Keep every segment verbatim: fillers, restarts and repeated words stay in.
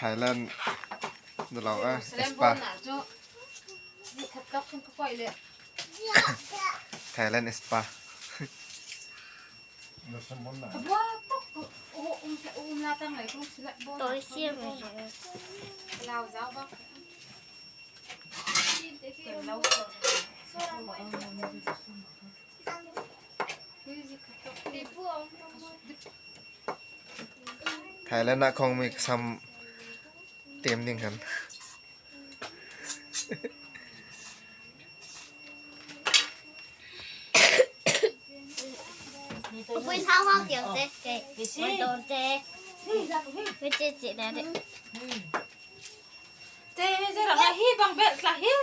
Thailand. Dawh lo, eh, spa. Thailand spa. Tawi siam e. Thailand ah khawng mi ka sam tem ding khan. Pui thau hau tiang te, te. Pui don te. Pui te te na de. Te, te rang hi bang bel tla hi.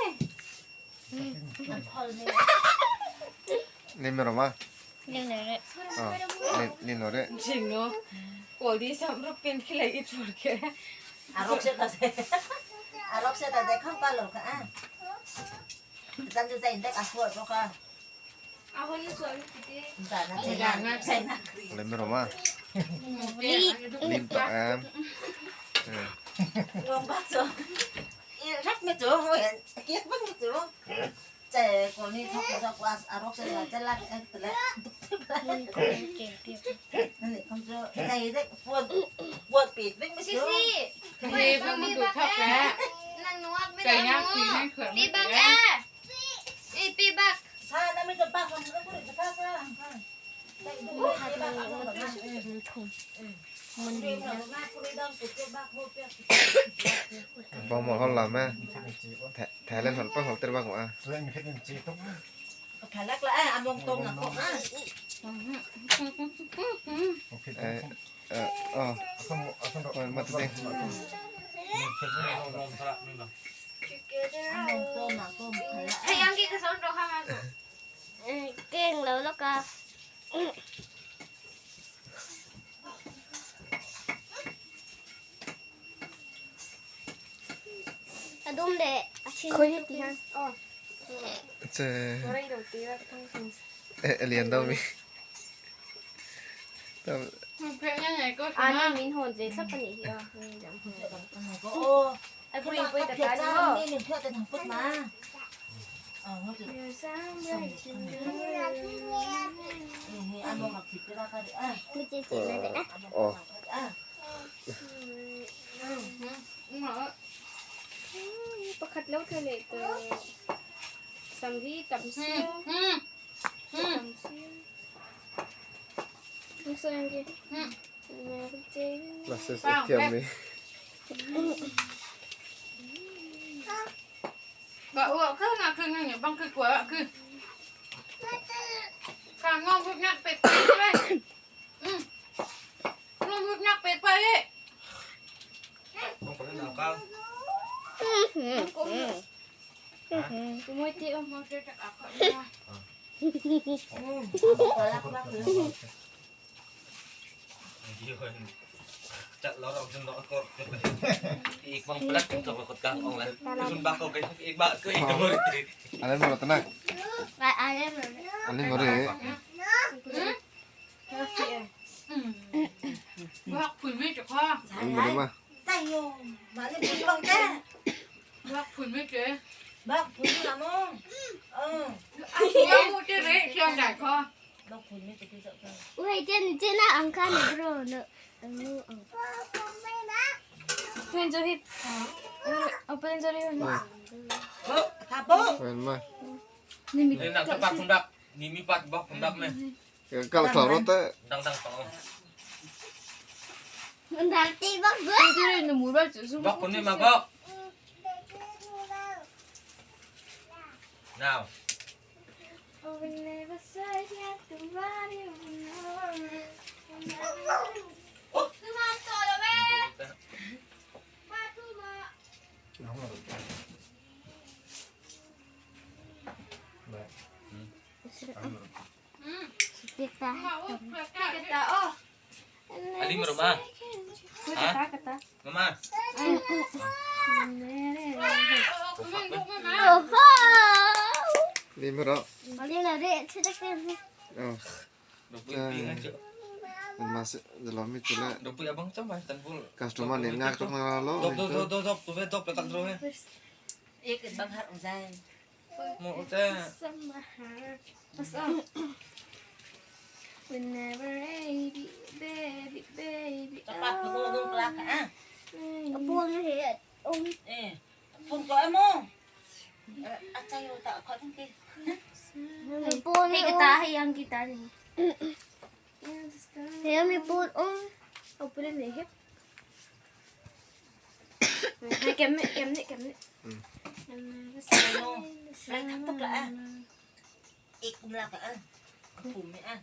Lim ro ma? Lim lo re. Oh, lim, lim lo re. Jing no. Kol di sam rup pin khilai it fur ke. Arok se ta se. Arok se ta se kham pa lo ka, ah. Zan ju zan dek a suar ro ka. Lim ro ma? Lim. Lim ta em. Eh. Rak me tu, mo yan. Kiak bang me tu. Che, ko ni thok thok was arok se la che la, eh, te la. Ni kom jo, che de puat, puat pit bik mi jo. Ni kom jo thok ka. Nang nuak mi da mo. Pi bak eh. Eh, pi bak. Ha, na mi jo bak, ko ni ko ri ka ka. Bang mol hol lam e. Tha-, Thailand hol pa hol ter bang ma. Thalak la, eh, among tong na ko, ah. Eh, eh, oh. Mat ding. Among tong na ko, thalak. Keng lo lo ka. A dum de, a chin. Khoi ti han. Oh. Che. Khoi do ti wa thang thang. Eh, a lian dau mi. Tam. Ani min hon je thlap ani hi a. Oh. Ai, pui, pui, ta, ta, ni, ni, pui, ta, ta, put ma. Ah, mo tu. Oh. Pakhat lo ka le tu. Samri tam si. Tam si. Masa yang ke. Masa thiam ni. Ka uak ka na ka ngai bang ka kuak ka. Ka ngawng hut nak pek pek le. Ngawng hut nak pek pek le. Kong pala na ka. Kong. Kumoi ti om mo te tak akak na. Alen mo tana. Alen mo re. Alen mo re ma. Bak phun mi te. Bak phun mi la mo. Ơ. Ơ, mu te re, chiang dai kho. Bak phun mi te ki zak. Wei, chen, chen na ang kan bro, no. Ang nu ang. Chen zo hip. Open zo hip. Bo, ka bo. Wen ma. Ni mi. Ni nak bak phun dap. Ni mi pat bak phun dap me. Kal kal ro te. Dang dang tong. Ndal ti bak bak. Bak phun ni ma bak. Now. Pek ta. Pek ta, oh. Alim ro ma. Pek ta, pek ta. Mama. Oho. Lim ro. Alim ro re, chetak te. Oh. Nangmah si, dawh lo mi chu le. Dawh pui abang cham bai, tan bul. Customer nih ngâk tuk na lo. Dawh, dawh, dawh, dawh, dawh, tu ve, dawh, lekat dawh ve. Ek bang har um zai. Mo te. Whenever baby, baby, baby. Apa tu mo dong kelak ah. Apa ni he? Um. Eh. Phone ko amo. Eh, achayo ta ko phone ke. Phone ni kita hai yang kita ni. He mi phone um. Apa ni he? Hai kem ni, kem ni, kem ni. Hmm. Lai thak tuk la ah. Ik um la ka ah. Phone ni ah.